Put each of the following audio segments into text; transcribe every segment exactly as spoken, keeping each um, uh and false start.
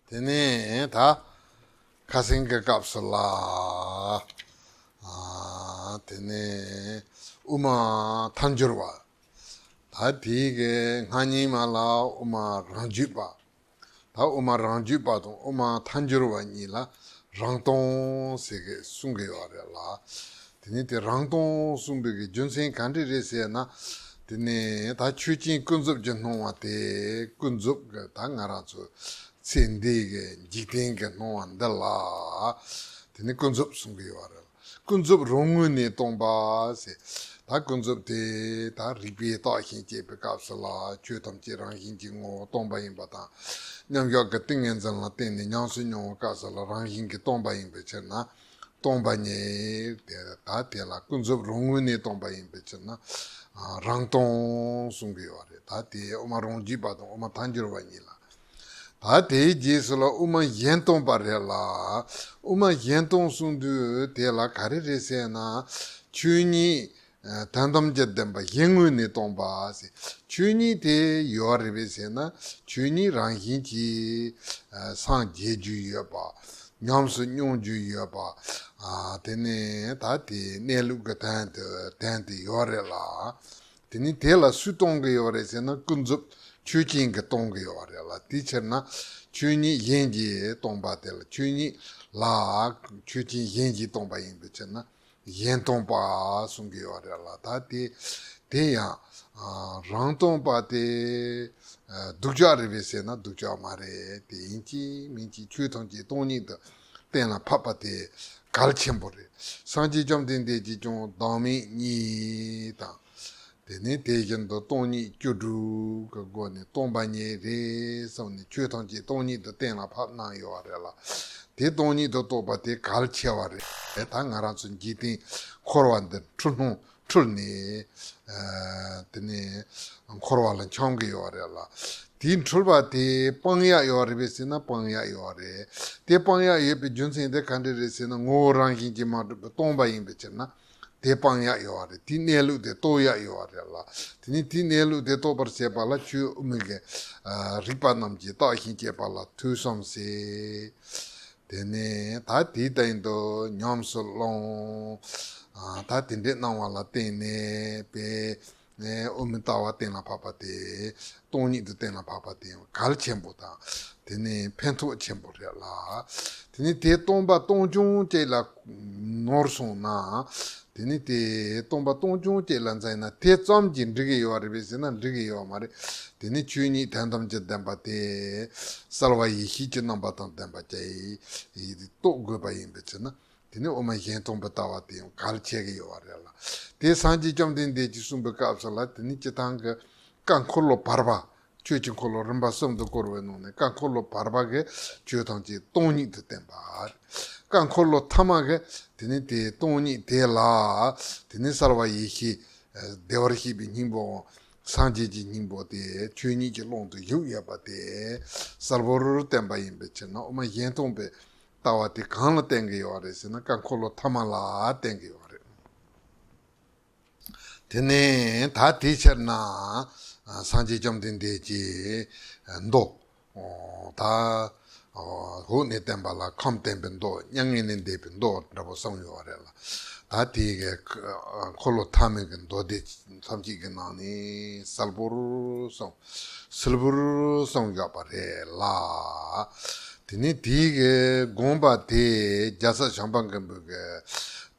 དེ་ནས་ད་ཁ་སང་གི་སྐབས་སུ་ལ། ཨ། དེ་ནས་དབུ་མ་ཐལ་འགྱུར་བ། ད་དེའི་གི་སྔ་ཉིན་མ་ལ་དབུ་མ་རང་རྒྱུད་པ། ད་དབུ་མ་རང་རྒྱུད་པ་དང་དབུ་མ་ཐལ་འགྱུར་བ་གཉིས་ལ་རང་སྟོང་ཟེར་གི་གསུང་གི་ཡོད་རེད་ལ། དེ་ནས་དེ་རང་སྟོང་གསུང་པའི་གི་རྒྱུ་མཚན་ག་འདྲ་རེད་ཟེར་ན། དེ་ནས་ད་ཆོས་ཅན་ཀུན་རྫོབ་ཀྱི་སྣང་བ་དེ། ཀུན་རྫོབ་ཀྱི་ད་ང་རང་ཚོ་ཚེ་འདིའི་གི་འཇིག་རྟེན་གྱི་སྣང་བ་འདི་ལ། དེ་ནས་ཀུན་རྫོབ་གསུང་གི་ཡོད་རེད། ཀུན་རྫོབ་རང་ངོས་ནས་སྟོང་པ་ཟེར། ད་ཀུན་རྫོབ་དེ་ད་རིགས་པས་བརྟགས་ཤིང་དཔྱད་པའི་སྐབས་སུ་ལ་ཆོས་ཐམས་ཅད་རང་བཞིན་གྱིས་ངོ་བོ་སྟོང་པ་ཡིན་པ་དང་། མཉམ་བཞག་གི་ཏིང་ངེ་འཛིན་ལ་བརྟེན་ནས་ཉམས་སུ་མྱོང་བའི་སྐབས་སུ་ལ་རང་བཞིན་གྱིས་སྟོང་པ་ཡིན་པའི་ཕྱིར་ན། སྟོང་པ་ཉིད་དེ། ད་དེ་ལ་ཀུན་རྫོབ་རང་ངོས་ནས་སྟོང་པ་ཡིན་པའི་ཕྱིར་ན། ཨ། རང་སྟོང་གསུང་གི་ཡོད་རེད། ད་དེ་དབུ་མ་རང་རྒྱུད་པ་དང་དབུ་མ་ཐལ་འགྱུར་བ་གཉིས་ལ། ད་དེའི་རྗེས་སུ་ལ་དབུ་མ་གཞན་སྟོང་པ་རེད་ལ། དབུ་མ་གཞན་སྟོང་གསུང་དུས་དེ་ལ་ག་རེ་རེད་ཟེར་ན། ཆོས་ཉིད་དོན་དམ་གྱི་བདེན་པ་གཞན་ངོས་ནས་སྟོང་པ་ཟེར། ཆོས་ཉིད་དེ་ཡོད་རེད་པས་ཟེར་ན། ཆོས་ཉིད་རང་བཞིན་གྱིས་སངས་རྒྱས་རྒྱུ་ཡོད་པ། ཉམས་སུ་མྱོང་རྒྱུ་ཡོད་པ། ཨ། དེ་ནས་ད་དེ་གནས་ལུགས་ཀྱི་དོན་དུ་དོན་དུ་ཡོད་རེད་ལ། དེ་ནས་དེ་ལ་སུས་སྟོང་གི་ཡོད་རེད་ཟེར་ན། ཀུན་རྫོབ་ཆོས་ཅན་གྱིས་སྟོང་གི་ཡོད་རེད་ལ། དེའི་ཕྱིར་ན་ཆོས་ཉིད་གཞན་གྱིས་སྟོང་པ་དེ་ལ། ཆོས་ཉིད་ལ་ཆོས་ཅན་གཞན་གྱིས་སྟོང་པ་ཡིན་པའི་ཕྱིར་ན་གཞན་སྟོང་པ་གསུང་གི་ཡོད་རེད་ལ། ད་དེ་དེ་ཡང་། ཨ། རང་སྟོང་པ་དེ། ཨ། སྡུག་ཅག་རེད་པས་ཟེར་ན་སྡུག་ཅག་མ་རེད། དེ་ཡིན་གཅིག་མིན་གཅིག་ཆོས་ཐམས་ཅད་སྟོང་ཉིད་དུ་གཏན་ལ་ཕབ་པ་དེ་གལ་ཆེན་པོ་རེད། སངས་རྒྱས་བཅོམ་ལྡན་འདས་ཀྱིས་ཀྱང་བདག་མེད་གཉིས་དང་། དེ་ནས་དེ་བཞིན་དུ་སྟོང་ཉིད་བཅུ་དྲུག་གི་སྒོ་ནས་སྟོང་པ་ཉིད་རེད་གསུངས་ནས། ཆོས་ཐམས་ཅད་སྟོང་ཉིད་དུ་གཏན་ལ་ཕབ་གནང་ཡོད་རེད་ལ། དེ་སྟོང་ཉིད་དུ་རྟོགས་པ་དེ་གལ་ཆེ་བ་རེད། ད་ང་རང་ཚོ་འཇིག་རྟེན་འཁོར་བ་འདི་འཁྲུལ་སྣང་འཁྲུལ་ནས། ཨ། དེ་ནས་འཁོར་བ་ལ་འཁྱམས་ཀྱི་ཡོད་རེད་ལ། དེའི་འཁྲུལ་པ་དེ་སྤང་ཡག་ཡོད་རེད་པས་ཟེར་ན་སྤང་ཡག་ཡོད་རེད། དེ་སྤང་ཡག་ཡོད་པའི་རྒྱུ་མཚན་དེ་ག་འདྲ་རེད་ཟེར་ན། ངོ་བོ་རང་བཞིན་གྱིས་མ་གྲུབ་པའི་སྟོང་པ་ཡིན་པའི་ཕྱིར་ན། དེ་སྤང་ཡག་ཡོད་རེད། དེའི་གནས་ལུགས་དེ་རྟོགས་ཡག་ཡོད་རེད་ལ། དེ་ནས་དེའི་གནས་ལུགས་དེ་རྟོགས་པར་བྱེད་པ་ལ་ཆོས་དབུ་མའི་གི། ཨ། རིགས་པ་རྣམས་ཀྱིས་བརྟགས་ཤིང་དཔྱད་པ་ལ་ཐོས་བསམ་ཟེར། དེ་ནས་ད་དེའི་སྟེང་དུ་ཉམས་སུ་བླང་། ཨ། ད་དེ་འདྲའི་གནང་བ་ལ་བརྟེན་ནས་པའི། ཨ། དབུ་མའི་ལྟ་བ་གཏན་ལ་ཕབ་པ་དེ། སྟོང་ཉིད་དུ་གཏན་ལ་ཕབ་པ་དེ་གལ་ཆེན་པོ་དང་། དེ་ནས་ཕན་ཐོགས་ཆེན་པོ་རེད་ལ། དེ་ནས་དེ་སྟོང་པ་སྟོང་རྐྱང་ཅིག་ལ་ནོར་སོང་ན། དེ་ནས་དེ་སྟོང་པ་སྟོང་རྐྱང་ཅིག་ལ་འཛིན་ན་དེ་ཙམ་གྱིས་འགྲིག་གི་ཡོད་རེད་པས་ཟེར་ན་འགྲིག་གི་ཡོད་མ་རེད། དེ་ནས་ཆོས་ཉིད་དོན་དམ་གྱི་བདེན་པ་དེ་གསལ་བ་ཡེ་ཤེས་ཀྱི་རྣམ་པ་དང་ལྡན་པ་ཅིག་རྟོགས་དགོས་པ་ཡིན་པའི་ཕྱིར་ན། དེ་ནས་དབུ་མ་གཞན་སྟོང་པའི་ལྟ་བ་དེ་ཡང་གལ་ཆེ་གི་ཡོད་རེད་ལ། དེ་སངས་རྒྱས་བཅོམ་ལྡན་འདས་ཀྱིས་གསུངས་པའི་སྐབས་སུ་ལ། དེ་ནས་སྤྱིར་བཏང་གི་བཀའ་འཁོར་ལོ་བར་པ། ཆོས་ཀྱི་འཁོར་ལོ་རིམ་པ་གསུམ་དུ་བསྐོར་བའི་ནང་ནས་བཀའ་འཁོར་ལོ་བར་པ་གི་ཆོས་ཐམས་ཅད་སྟོང་ཉིད་དུ་བསྟན་པ་རེད། བཀའ་འཁོར་ལོ་ཐ་མ་གི་དེ་ནི་དེ་སྟོང་ཉིད་དེ་ལ། དེ་ནི་གསལ་བ་ཡེ་ཤེས། ཨ། བདེ་བར་གཤེགས་པའི་སྙིང་པོ། སངས་རྒྱས་ཀྱི་སྙིང་པོ་དེ་ཆོས་ཉིད་ཀྱི་ཀློང་དུ་བཞུགས་ཡོད་པ་དེ་གསལ་པོར་བསྟན་པ་ཡིན་པའི་ཕྱིར་ན། དབུ་མ་གཞན་སྟོང་པའི་ལྟ་བ་དེ་གང་ལ་བརྟེན་གྱི་ཡོད་རེད་ཟེར་ན། བཀའ་འཁོར་ལོ་ཐ་མ་ལ་བརྟེན་གྱི་ཡོད་རེད། དེ་ནས་ད་དེའི་ཕྱིར་ན། ཨ། སངས་རྒྱས་བཅོམ་ལྡན་འདས་ཀྱིས་མདོ། ཨོ། ད། ཨོ། འོག་ནས་བསྟན་པ་ལ་ཁམས་བསྟན་པའི་མདོ། མྱ་ངན་ལས་འདས་པའི་མདོ་འདྲ་པོ་གསུངས་ཡོད་རེད་ལ། ད་དེའི་གི། ཨ། འཁོར་ལོ་ཐ་མའི་གི་མདོ་སྡེ་ཐམས་ཅད་ཀྱི་ནང་ནས་གསལ་པོར་གསུངས། གསལ་པོར་གསུངས་ཡོད་པ་རེད་ལ། དེ་ནས་དེའི་གི་དགོངས་པ་དེ་རྒྱལ་སྲས་བྱམས་པ་མགོན་པོ་གི།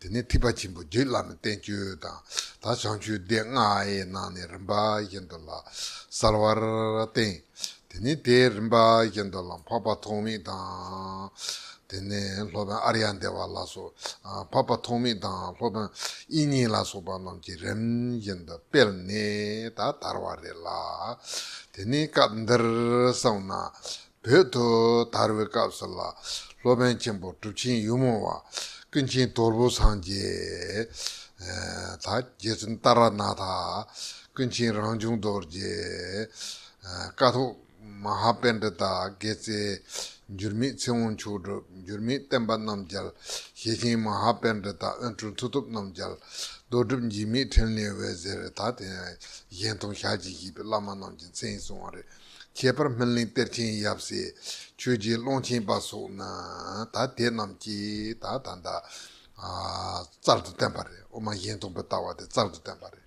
དེ་ནས་ཐེག་པ་ཆེན་པོ་རྒྱུད་བླ་མའི་བསྟན་བཅོས་དང་། ད་བྱམས་ཆོས་སྡེ་ལྔ་ཡི་ནང་ནས་རིམ་པ་བཞིན་དུ་ལ་གསལ་བར་བསྟན། དེ་ནས་དེའི་རིམ་པ་བཞིན་དུ་ལ་འཕགས་པ་ཐོགས་མེད་དང་། དེ་ནས་སློབ་དཔོན་ཨཱརྱ་དེ་བ་ལ་སོགས། ཨ། འཕགས་པ་ཐོགས་མེད་དང་སློབ་དཔོན་དབྱིག་གཉེན་ལ་སོགས་པ་རྣམས་ཀྱིས་རིམ་བཞིན་དུ་སྤེལ་ནས་ད་དར་བ་རེད་ལ། དེ་ནས་སྐབས་འདིར་སོང་ན། བོད་དུ་དར་བའི་སྐབས་སུ་ལ། སློབ་དཔོན་ཆེན་པོ་གྲུབ་ཆེན་ཡུམ་བ། ཀུན་མཁྱེན་དོལ་པོ་སངས་རྒྱས། ཨ། ད་རྗེ་བཙུན་ཏཱ་ར་ནཱ་ཐ། ཀུན་མཁྱེན་རང་བྱུང་རྡོ་རྗེ། ཨ། ཀཿཐོག་མ་ཧཱ་པཎྜི་ཏ། དགེ་རྩེ་འགྱུར་མེད་ཚེ་དབང་མཆོག་གྲུབ། འགྱུར་མེད་བསྟན་པ་རྣམ་རྒྱལ། ཞེ་ཆེན་མ་ཧཱ་པཎྜི་ཏ། དབོན་སྤྲུལ་མཐུ་སྟོབས་རྣམ་རྒྱལ། རྡོ་གྲུབ་འཇིགས་མེད་འཕྲིན་ལས་འོད་ཟེར། ད་དེ་གཞན་དང་ཞལ་གྱིས་བཞེས་པའི་བླ་མ་རྣམས་ཀྱི་མཚན་གསུངས་པ་རེད། ཁྱད་པར་སྨིན་གླིང་གཏེར་ཆེན་ཡབ་སྲས་ཆོས་རྗེ་ཀློང་ཆེན་པ་སོགས་ནི་ད་དེ་རྣམས་ཀྱིས་ད་ད་ད་རྩལ་དུ་བསྟན་པ་རེད། དབུ་མ་གཞན་སྟོང་པའི་ལྟ་བ་དེ་རྩལ་དུ་བསྟན་པ་རེད།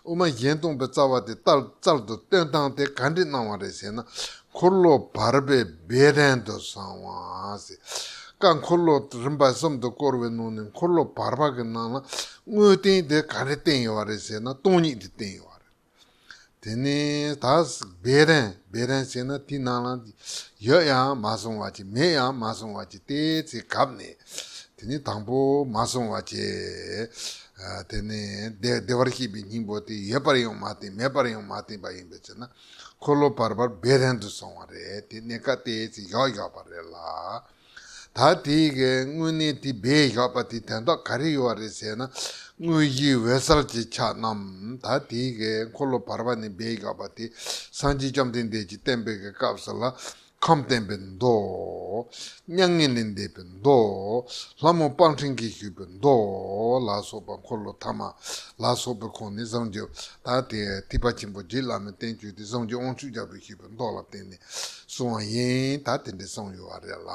དབུ་མ་གཞན་སྟོང་པའི་རྩ་བ་དེ་རྩལ་རྩལ་དུ་བསྟན་སྟངས་དེ་ག་འདྲས་གནང་བ་རེད་ཟེར་ན། འཁོར་ལོ་བར་པའི་སྦས་རན་དུ་སོང་བ་ཟེར། ཀ་འཁོར་ལོ་རིམ་པ་གསུམ་དུ་བསྐོར་བའི་ནང་ནས་འཁོར་ལོ་བར་པ་གི་ནང་ལ་དངོས་བསྟན་དེ་ག་རེ་བསྟན་ཡོད་པ་རེད་ཟེར་ན། སྟོང་ཉིད་དེ་བསྟན་ཡོད་པ་རེད། དེ་ནས་ད་སྦས་རན་སྦས་རན་ཟེར་ན་དེའི་ནང་ལ་ཡོད་ཡང་མ་སོང་བ་ཅིག་མེད་ཡང་མ་སོང་བ་ཅིག་དེའི་ཚེ་སྐབས་ནས། དེ་ནས་དང་པོ་མ་སོང་བ་ཅིག་དེ་ནས་བདེ་བདེ་བར་གཤེགས་པའི་སྙིང་པོ་དེ་ཡོད་པར་ཡང་མ་བསྟན། མེད་པར་ཡང་མ་བསྟན་པ་ཡིན་པའི་ཕྱིར་ན། འཁོར་ལོ་བར་པར་སྦས་རན་དུ་སོང་བ་རེད། དེ་གནས་སྐབས་དེའི་ཚེ་བཞག་བཞག་པ་རེད་ལ། ད་དེའི་གི་དངོས་གནས་དེ་སྦས་བཞག་པ་དེ་དོན་དག་ག་རེ་ཡོད་རེད་ཟེར་ན། དངོས་གཞིའི་འོད་གསལ་གྱི་ཆ་རྣམས་ད་དེའི་གི་འཁོར་ལོ་བར་པ་ནས་སྦས་བཞག་པ་དེ་སངས་རྒྱས་བཅོམ་ལྡན་འདས་ཀྱིས་བསྟན་པའི་གི་སྐབས་སུ་ལ། ཁམས་བསྟན་པའི་མདོ། མྱ་ངན་ལས་འདས་པའི་མདོ། ལྷ་མོ་དཔལ་ཕྲེང་གིས་ཞུས་པའི་མདོ་ལ་སོགས་པ། འཁོར་ལོ་ཐ་མ་ལ་སོགས་པའི་ཁོངས་ནས་བཟང་སྤྱོད་ད་དེ་ཐེག་པ་ཆེན་པོ་རྗེ་བླ་མའི་བསྟན་བཅོས་དེ་བཟང་སྤྱོད་དབང་ཕྱུག་རྒྱལ་པོས་ཞུས་པའི་མདོ་ལ་བརྟེན་ནས་གསུངས་པ་ཡིན། ད་དེ་འདྲ་གསུངས་ཡོད་པ་རེད་ལ།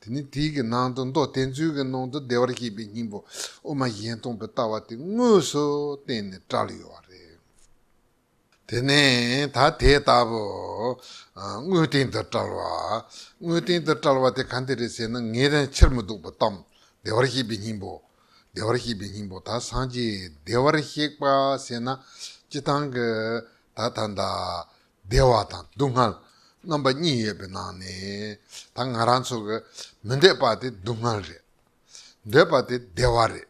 དེ་ནི་དེའི་གི་ནང་དུ་མདོ་དེ་ཚོའི་གི་ནང་དུ་བདེ་བར་གཤེགས་པའི་སྙིང་པོ་དབུ་མ་གཞན་སྟོང་པའི་ལྟ་བ་དེ་དངོས་སུ་བསྟན་ནས་བཀྲལ་ཡོད་པ་རེད། དེ་ནས་ད་དེ་ལྟ་བུ་དངོས་བསྟན་དུ་བཀྲལ་བ། དངོས་བསྟན་དུ་བཀྲལ་བ་དེ་ག་འདྲ་རེད་ཟེར་ན། ངེས་དོན་ཕྱིར་མི་ལྡོག་པའི་གཏམ། བདེ་བར་གཤེགས་པའི་སྙིང་པོ། བདེ་བར་གཤེགས་པའི་སྙིང་པོ་ད་སངས་རྒྱས་བདེ་བར་གཤེགས་པ་ཟེར་ན། སྤྱིར་བཏང་གི་ད་ད་ད་བདེ་བ་དང་སྡུག་བསྔལ་རྣམ་པ་གཉིས་ཡོད་པའི་ནང་ནས། ད་ང་རང་ཚོ་གི་མི་འདོད་པ་དེ་སྡུག་བསྔལ་རེད། འདོད་པ་དེ་བདེ་བ་རེད།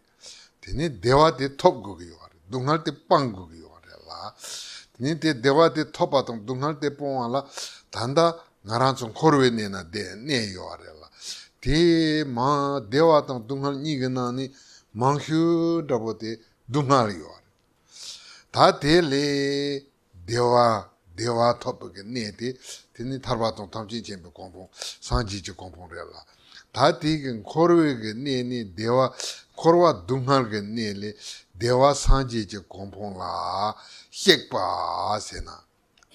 དེ་ནས་བདེ་བ་དེ་ཐོབ་དགོས་ཀྱི་ཡོད་རེད། སྡུག་བསྔལ་དེ་སྤང་དགོས་ཀྱི་ཡོད་རེད་ལ། དེ་ནས་དེ་བདེ་བ་དེ་ཐོབ་པ་དང་སྡུག་བསྔལ་དེ་སྤོང་བ་ལ་ད་ལྟ་ང་རང་ཚོ་འཁོར་བའི་གནས་ན་བསྡད་གནས་ཡོད་རེད་ལ། དེ་མང་བདེ་བ་དང་སྡུག་བསྔལ་གཉིས་ཀྱི་ནང་ནས་མང་ཤོས་འདྲ་པོ་དེ་སྡུག་བསྔལ་ཡོད་རེད། ད་དེ་ལས་བདེ་བ་བདེ་བ་ཐོབ་པའི་གི་གནས་དེ། དེ་ནི་ཐར་པ་དང་ཐམས་ཅད་མཁྱེན་པའི་གོ་འཕང་སངས་རྒྱས་ཀྱི་གོ་འཕང་རེད་ལ། ད་དེ་གི་འཁོར་བའི་གི་གནས་ནི་བདེ་བ། འཁོར་བ་སྡུག་བསྔལ་གྱི་གནས་ལས་བདེ་བ་སངས་རྒྱས་ཀྱི་གོ་འཕང་ལ་གཤེགས་པ་ཟེར་ན།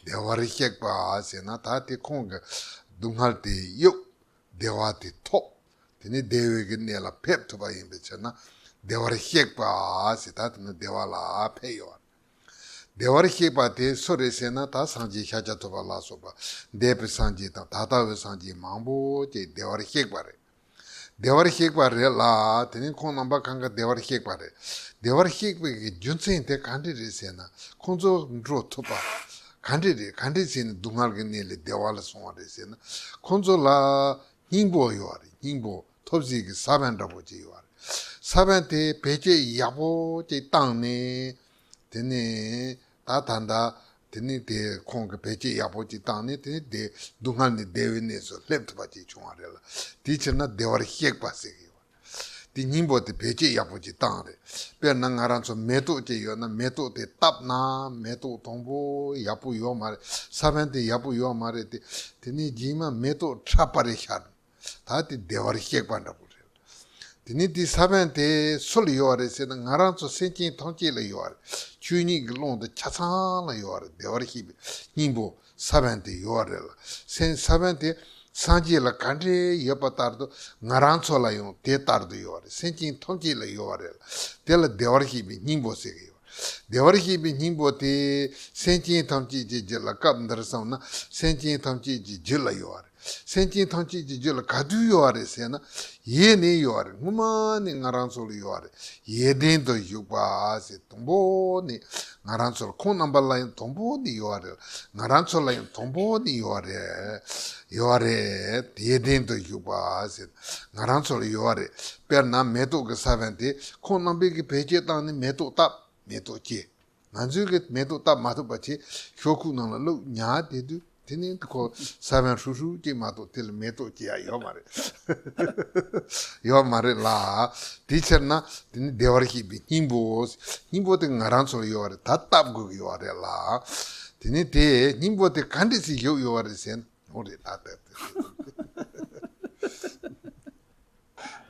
བདེ་བར་གཤེགས་པ་ཟེར་ན། ད་དེ་ཁོང་གི་སྡུག་བསྔལ་དེ་གཡོབ། བདེ་བ་དེ་ཐོབ། དེ་ནི་བདེ་བའི་གི་གནས་ལ་ཕེབས་ཐུབ་པ་ཡིན་པའི་ཕྱིར་ན། བདེ་བར་གཤེགས་པ་ཟེར། ད་དེ་ནི་བདེ་བ་ལ་ཕེབས་ཡོད། བདེ་བར་གཤེགས་པ་དེ་སུ་རེད་ཟེར་ན། ད་སངས་རྒྱས་ཤཱཀྱ་ཐུབ་པ་ལ་སོགས་པ་འདས་པའི་སངས་རྒྱས་དང་ད་ལྟ་བའི་སངས་རྒྱས་མང་པོ་ཅིག་བདེ་བར་གཤེགས་པ་རེད། བདེ་བར་གཤེགས་པ་རེད་ལ། དེ་ནི་ཁོང་རྣམ་པ་གང་ག་བདེ་བར་གཤེགས་པ་རེད། བདེ་བར་གཤེགས་པའི་གི་རྒྱུ་མཚན་དེ་ག་འདྲ་རེད་ཟེར་ན། ཁོང་ཚོ་འགྲོ་ཐུབ་པ་ག་འདྲ་རེད། ག་འདྲ་ཟེར་ན་སྡུག་བསྔལ་གྱི་གནས་ལས་བདེ་བ་ལ་སོང་བ་རེད་ཟེར་ན། ཁོང་ཚོ་ལ་སྙིང་པོ་ཡོད་རེད། སྙིང་པོ་ཐོབ་བྱེད་ཀྱི་ས་བོན་འདྲ་པོ་ཅིག་ཡོད་རེད། ས་བོན་དེ་བེད་སྤྱོད་ཡག་པོ་ཅིག་བཏང་ནས། དེ་ནས་ད་ད་ད་དེ་ནས་དེ་ཁོང་གིས་བེད་སྤྱོད་ཡག་པོ་ཅིག་བཏང་ནས། དེ་ནས་དེ་སྡུག་བསྔལ་ནས་བདེ་བའི་གནས་སུ་སླེབས་ཐུབ་པ་ཅིག་བྱུང་བ་རེད་ལ། དེའི་ཕྱིར་ན་བདེ་བར་གཤེགས་པ་ཟེར་གྱི་ཡོད་རེད། དེ་སྙིང་པོ་དེ་བེད་སྤྱོད་ཡག་པོ་ཅིག་བཏང་རེད། དཔེར་ན་ང་རང་ཚོ་མེ་ཏོག་ཅིག་ཡོད་ན། མེ་ཏོག་དེ་བཏབ་ན་མེ་ཏོག་དང་པོ་ཡག་པོ་ཡོད་མ་རེད། ས་བོན་དེ་ཡག་པོ་ཡོད་མ་རེད་དེ། དེ་ནས་རྗེས་མ་མེ་ཏོག་ཕྲ་པ་རེ་ཤར། ད་དེ་བདེ་བར་གཤེགས་པ་འདྲ་པོ་རེད། དེ་ནས་དེ་ས་བོན་དེ་སུ་ལ་ཡོད་རེད་ཟེར་ན། ང་རང་ཚོ་སེམས་ཅན་ཐམས་ཅད་ལ་ཡོད་རེད། ཆོས་ཉིད་ཀྱི་ཀློང་དུ་ཆ་ཚང་ལ་ཡོད་རེད། བདེ་བར་གཤེགས་པའི་སྙིང་པོ་ས་བོན་དེ་ཡོད་རེད་ལ། སེམས་ས་བོན་དེ་སངས་རྒྱས་ལ་ག་འདྲས་ཡོད་པ་ལྟར་དུ་ང་རང་ཚོ་ལ་ཡང་དེ་ལྟར་དུ་ཡོད་རེད། སེམས་ཅན་ཐམས་ཅད་ལ་ཡོད་རེད་ལ། དེ་ལ་བདེ་བར་གཤེགས་པའི་སྙིང་པོ་ཟེར་གྱི་ཡོད། བདེ་བར་གཤེགས་པའི་སྙིང་པོ་དེ་སེམས་ཅན་ཐམས་ཅད་ཀྱི་རྒྱུད་ལ། སྐབས་འདིར་བསམ་ན་སེམས་ཅན་ཐམས་ཅད་ཀྱི་རྒྱུད་ལ་ཡོད་རེད། སེམས་ཅན་ཐམས་ཅད་ཀྱི་རྒྱུད་ལ་ག་དུས་ཡོད་རེད་ཟེར་ན། ཡེ་ནས་ཡོད་རེད། སྔོན་མ་ནས་ང་རང་ཚོ་ལ་ཡོད་རེད། ཡེ་ལྡན་དུ་བཞུགས་པ་ཟེར། དང་པོ་ནས་ང་རང་ཚོ་ལ། ཁོང་རྣམ་པ་ལ་ཡང་དང་པོ་ནས་ཡོད་རེད། ང་རང་ཚོ་ལ་ཡང་དང་པོ་ནས་ཡོད་རེད། ཡོད་རེད། ཡེ་ལྡན་དུ་བཞུགས་པ་ཟེར། ང་རང་ཚོ་ལ་ཡོད་རེད། དཔེར་ན་མེ་ཏོག་གི་ས་བོན་དེ་ཁོང་རྣམ་པས་ཀྱིས་བེད་སྤྱོད་བཏང་ནས་མེ་ཏོག་བཏབ། མེ་ཏོག་སྐྱེས། ང་ཚོས་ཀྱིས་མེ་ཏོག་བཏབ་མ་ཐུབ་པ་བྱས། ཤོག་ཁུག་ནང་ལ་བླུགས། ཉར་བསྡད་དུས་དེ་ནས་ཁོ་ས་བོན་ཧྲུག་ཧྲུག་ཅིག་མ་གཏོགས་དེ་ལ་མེ་ཏོག་སྐྱེ་ཡ་ཡོད་མ་རེད། ཡོད་མ་རེད་ལ། དེའི་ཕྱིར་ན་དེ་ནི་བདེ་བར་གཤེགས་པའི་སྙིང་པོ། སྙིང་པོ་དེ་ང་རང་ཚོར་ཡོད་རེད། ད་བཏབ་དགོས་ཀྱི་ཡོད་རེད་ལ། དེ་ནི་དེ་སྙིང་པོ་དེ་ག་འདྲས་སེ་བཞུགས་ཡོད་རེད་ཟེར་ན། འོ་རེད། ད་ལྟ་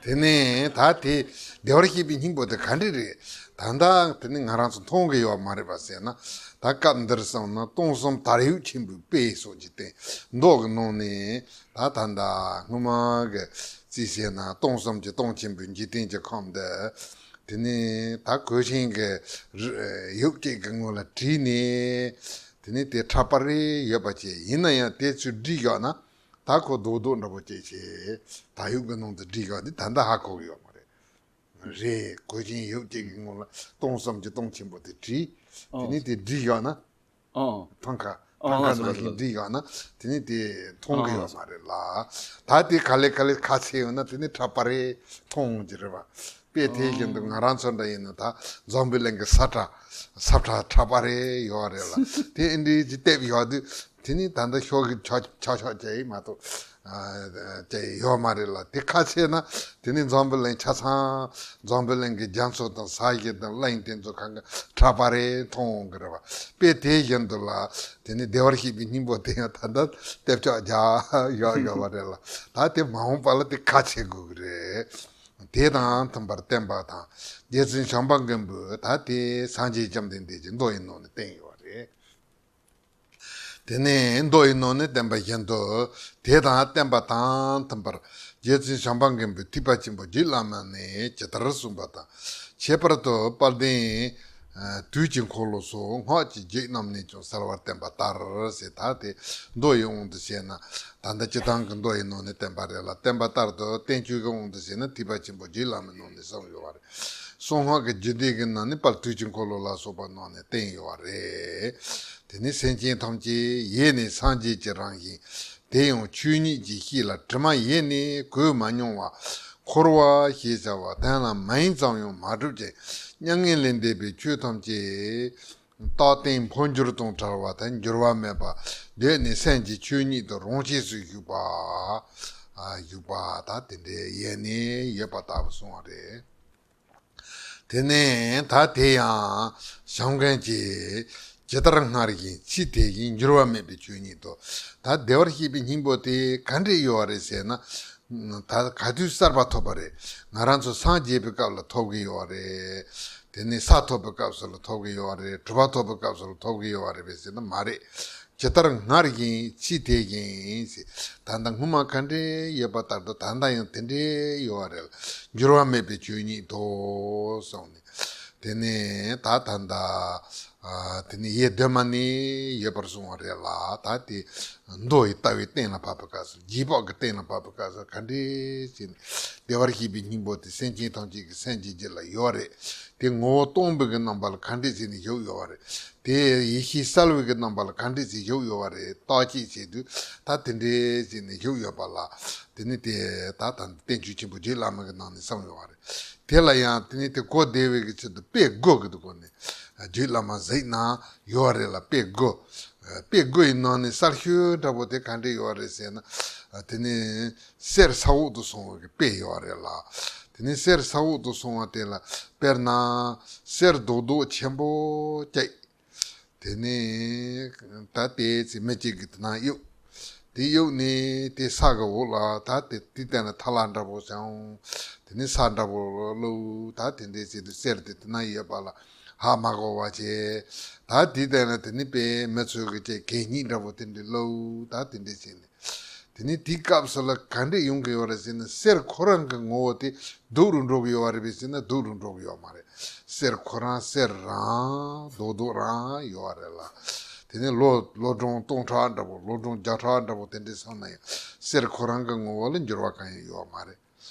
དེ་ནས་ད་དེ་བདེ་བར་གཤེགས་པའི་སྙིང་པོ་དེ་ག་འདྲས་རེད། ད་ལྟ་དེ་ནི་ང་རང་ཚོ་མཐོང་གི་ཡོད་མ་རེད་པ་ཟེར་ན། ད་སྐབས་འདིར་བསམ་ན་སྟོང་གསུམ་དར་ཡུག་ཆེན་པོའི་དཔེ་སོགས་ཀྱི་སྟེང་མདོ་གི་ནང་ནས། ད་ད་ལྟ་སྔོན་མ་གི་རྩིས་བྱས་ན་སྟོང་གསུམ་གྱི་སྟོང་ཆེན་པོའི་འཇིག་རྟེན་གྱི་ཁམས་འདི། དེ་ནས་ད་གོས་ཆེན་གྱི་ཡོབ་ཅིག་གི་ངོས་ལ་བྲིས་ནས། དེ་ནས་དེ་ཁྲ་པ་རེ་ཡོད་པ་བྱས། ཡིན་ན་ཡང་དེ་ཚོས་བསྒྲིགས་བཞག་ན། ད་ཁོ་རྡོག་རྡོག་འདྲ་པོ་ཅིག་བྱས། དར་ཡུག་གི་ནང་དུ་བསྒྲིགས་བཞག་དེ་ད་ལྟ་ཧ་གོ་གི་ཡོད་མ་རེད། རེད། གོས་ཆེན་ཡོབ་ཅིག་གི་ངོས་ལ་སྟོང་གསུམ་གྱི་སྟོང་ཆེན་པོ་དེ་བྲིས། དེ་ནས་དེ་བསྒྲིགས་བཞག་ན། ཨང་། ཐང་ཀ་ཨང་། ཐང་ཀ་ལགས་སོ། ནང་བཞིན་བསྒྲིགས་བཞག་ན་དེ་ནས་དེ་མཐོང་གི་ཡོད་མ་རེད་ལ། ད་དེ་ག་ལེ་ག་ལེ་ཁ་ཕྱེ་ཡོང་ན་དེ་ནས་ཁྲ་པ་རེ་མཐོང་གི་རེད་པ། དཔེ་དེ་བཞིན་དུ་ང་རང་ཚོ་འདྲ་ཡིན་ན་ད་འཛམ་བུ་གླིང་གི་ས་ཁྲ་ས་ཁྲ་ཁྲ་པ་རེ་ཡོད་རེད་ལ། དེ་ཨིན་དྲིས་ཀྱི་དེབ་ཡོད་དུས། དེ་ནི་ད་ལྟ་ཤོག་གི་ཆ་ཆ་ཤོག་ཅེས་མ་གཏོགས་ཨ་ཅེས་ཡོད་མ་རེད་ལ། དེ་ཁ་ཕྱེ་ན་དེ་ནི་འཛམ་བུ་གླིང་ཆ་ཚང་། འཛམ་བུ་གླིང་གི་རྒྱ་མཚོ་དང་ས་གཞི་དང་གླིང་དེ་ཚོ་གང་ག་ཁྲ་པ་རེ་མཐོང་འོང་གི་རེད་པ། དཔེ་དེ་བཞིན་དུ་ལ་དེ་ནི་བདེ་བར་གཤེགས་པའི་སྙིང་པོ་དེ་ཡང་ད་ལྟ་དེབ་ཆག་རྒྱག་ཡོད་ཡོད་པ་རེད་ལ། ད་དེ་མ་འོངས་པ་ལ་དེ་ཁ་ཕྱེ་དགོས་ཀྱི་རེད། དེ་དང་མཐུན་པར་བསྟན་པ་དང་། རྗེ་བཙུན་བྱམས་པ་མགོན་པོས་ད་དེ་སངས་རྒྱས་བཅོམ་ལྡན་འདས་ཀྱི་མདོ་ཡི་ནང་ནས་བསྟན་ཡོད་རེད། དེ་ནས་མདོ་ཡི་ནང་ནས་བསྟན་པ་བཞིན་དུ། དེ་དང་བསྟན་པ་དང་མཐུན་པར། རྗེ་བཙུན་བྱམས་པ་མགོན་པོས་ཐེག་པ་ཆེན་པོ་རྒྱུད་བླ་མ་ནས་ཇི་ལྟར་གསུངས་པ་དང་། ཁྱད་པར་དུ་དཔལ་ལྡན་དུས་ཀྱི་འཁོར་ལོ་སོགས་སྔགས་ཀྱི་རྒྱུད་རྣམས་ནས་ཀྱང་གསལ་བར་བསྟན་པ་ལྟར་ཟེར། ད་དེ་མདོ་ཡི་དབང་དུ་བྱས་ན། ད་ལྟ་སྤྱིར་བཏང་གི་མདོ་ཡི་ནང་ནས་བསྟན་པ་རེད་ལ། བསྟན་པ་ལྟར་དུ་བསྟན་བཅོས་ཀྱི་དབང་དུ་བྱས་ན་ཐེག་པ་ཆེན་པོ་རྒྱུད་བླ་མའི་ནང་ནས་གསུངས་ཡོད་པ་རེད། གསང་སྔགས་ཀྱི་རྒྱུད་སྡེ་གི་ནང་ནས་དཔལ་དུས་ཀྱི་འཁོར་ལོ་ལ་སོགས་པ་ནང་ནས་བསྟན་ཡོད་པ་རེད། དེ་ནས་སེམས་ཅན་ཐམས་ཅད་ཡེ་ནས་སངས་རྒྱས་ཀྱི་རང་བཞིན། དེ་ཡང་ཆོས་ཉིད་ཀྱི་གཤིས་ལ་དྲི་མ་ཡེ་ནས་གོས་མ་མྱོང་བ། འཁོར་བ་ཞེས་བྱ་བ་གདན་ལ་མིང་ཙམ་ཡང་མ་གྲུབ་ཅིང་། མྱ་ངན་ལས་འདས་པའི་ཆོས་ཐམས་ཅད་རྟག་བརྟན་འཕོ་འགྱུར་དང་བྲལ་བ་དང་འགྱུར་བ་མེད་པ། གདོད་ནས་སེམས་ཀྱི་ཆོས་ཉིད་དུ་རང་ཆས་སུ་བཞུགས་པ། ཨ་བཞུགས་པ་ད་དེ་འདྲའི་ཡེ་ནས་ཡོད་པ་ལྟ་བུ་གསུངས་པ་རེད། དེ་ནས་ད་དེ་ཡང་བྱམས་མགོན་གྱིས། ཇི་ལྟར་སྔར་བཞིན་ཕྱིས་དེ་བཞིན་འགྱུར་བ་མེད་པའི་ཆོས་ཉིད་དོ། ད་བདེ་བར་གཤེགས་པའི་སྙིང་པོ་དེ་ག་འདྲས་ཡོད་རེད་ཟེར་ན། ད་ག་དུས་གསར་པ་ཐོབ་པ་རེད། ང་རང་ཚོ་སངས་རྒྱས་པའི་སྐབས་ལ་ཐོབ་གི་ཡོད་རེད། དེ་ནས་ས་ཐོབ་པའི་སྐབས་སུ་ལ་ཐོབ་གི་ཡོད་རེད། གྲུབ་པ་ཐོབ་པའི་སྐབས་སུ་ལ་ཐོབ་གི་ཡོད་རེད་པས་ཟེར་ན་མ་རེད། ཇི་ལྟར་སྔར་བཞིན་ཕྱིས་དེ་བཞིན་ཟེར། ད་ལྟ་སྔོན་མ་ག་འདྲས་ཡོད་པ་ལྟར་དུ་ད་ལྟ་ཡང་དེ་འདྲས་ཡོད་རེད། འགྱུར་བ་མེད་པའི་ཆོས་ཉིད་དོ་གསུངས་ནས། དེ་ནས་ད་ད་ལྟ་ཨ་དེ་ནས་ཡེ་གདོད་མ་ནས་ཡོད་པར་གསུངས་པ་རེད་ལ། ད་དེ་མདོ་ཡི་ལྟ་བའི་སྟེང་ལ་བབས་པའི་སྐབས་སུ། རྗེས་དཔག་གི་སྟེང་ལ་བབས་པའི་སྐབས་སུ་ག་འདྲས་ཟེར་ན། བདེ་བར་གཤེགས་པའི་སྙིང་པོ་དེ་སེམས་ཅན་ཐམས་ཅད་ཀྱི་སེམས་ཀྱི་རྒྱུད་ལ་ཡོད་རེད། དེ་ངོ་བོ་སྟོང་པའི་གི་རྣམ་པ་ལ་ག་འདྲས་ཟེར་ནས་བཞུགས་ཡོད་པ་རེད། དེ་ཡེ་ཤེས་གསལ་བའི་གི་རྣམ་པ་ལ་ག་འདྲས་ཟེར་བཞུགས་ཡོད་པ་རེད། བརྟག་དཔྱད་བྱེད་དུས་ད་དེ་འདྲས་ཟེར་ནས་བཞུགས་ཡོད་པ་ལ། དེ་ནི་དེ་ད་ད་བསྟན་བཅོས་ཆེན་པོ་རྗེ་བླ་མ་གི་ནང་ནས་གསུངས་ཡོད་པ་རེད། དེ་ལ་ཡང་དེ་ནི་དེ་གོ་བདེ་བའི་གི་ཆེད་དུ་དཔེ་དགུ་གི་སྒོ་ནས་རྗེ་བླ་མ་གཟིགས་གནང་ཡོད་རེད་ལ། དཔེ་དགུ། དཔེ་དགུ་ཡི་ནང་ནས་གསལ་ཤོས་འདྲ་པོ་དེ་ག་འདྲས་ཡོད་རེད་ཟེར་ན། དེ་ནི་གསེར་ས་འོག་ཏུ་སོང་བའི་གི་དཔེ་ཡོད་རེད་ལ། དེ་ནི་གསེར་ས་འོག་ཏུ་སོང་བ་དེ་ལ་དཔེར་ན་གསེར་རྡོག་རྡོག་ཆེན་པོ་གཅིག་དེ་ནས་ད་དེ་ཚེ་མི་གཅིག་གིས་དེ་ན་གཡུགས། དེ་གཡུགས་ནས་དེ་ས་གི་འོག་ལ་ད་དེ་དེ་ལྟ་ན་ཐལ་བ་འདྲ་པོ་བྱུང་། དེ་ནས་ས་འདྲ་པོ་བླུགས། ད་དེ་འདྲས་བྱས་དུས་གསེར་དེ་དེ་ན་ཡོད་པ་ལ་ཧ་མ་གོ་བ་བྱས། ད་དེ་ལྟ་ན་དེ་ནི་དཔེ་མི་ཚོས་གི་ཅེས་གད་སྙིགས་འདྲ་པོ་དེ་འདྲས་བླུགས། ད་དེ་འདྲས་བྱས་ནས། དེ་ནས་དེའི་སྐབས་སུ་ལ་ག་འདྲས་ཡོང་གི་ཡོད་རེད་ཟེར་ན། གསེར་ཁོ་རང་གི་ངོ་བོ་དེ་སྡུག་རུ་འགྲོ་གི་ཡོད་རེད་པས་ཟེར་ན་སྡུག་རུ་འགྲོ་གི་ཡོད་མ་རེད། གསེར་ཁོ་རང་གསེར་རང་རྡོག་རྡོག་རང་ཡོད་རེད་ལ། དེ་ནས་ལོ་ལོ་གྲངས་སྟོང་ཕྲག་འདྲ་པོ་ལོ་གྲངས་བརྒྱ་ཕྲག་འདྲ་པོ་དེ་འདྲས་སོང་ན་ཡང་གསེར་ཁོ་རང་གི་ངོ་བོ་ལ་འགྱུར་བ་གང་ཡང་ཡོད་མ་རེད།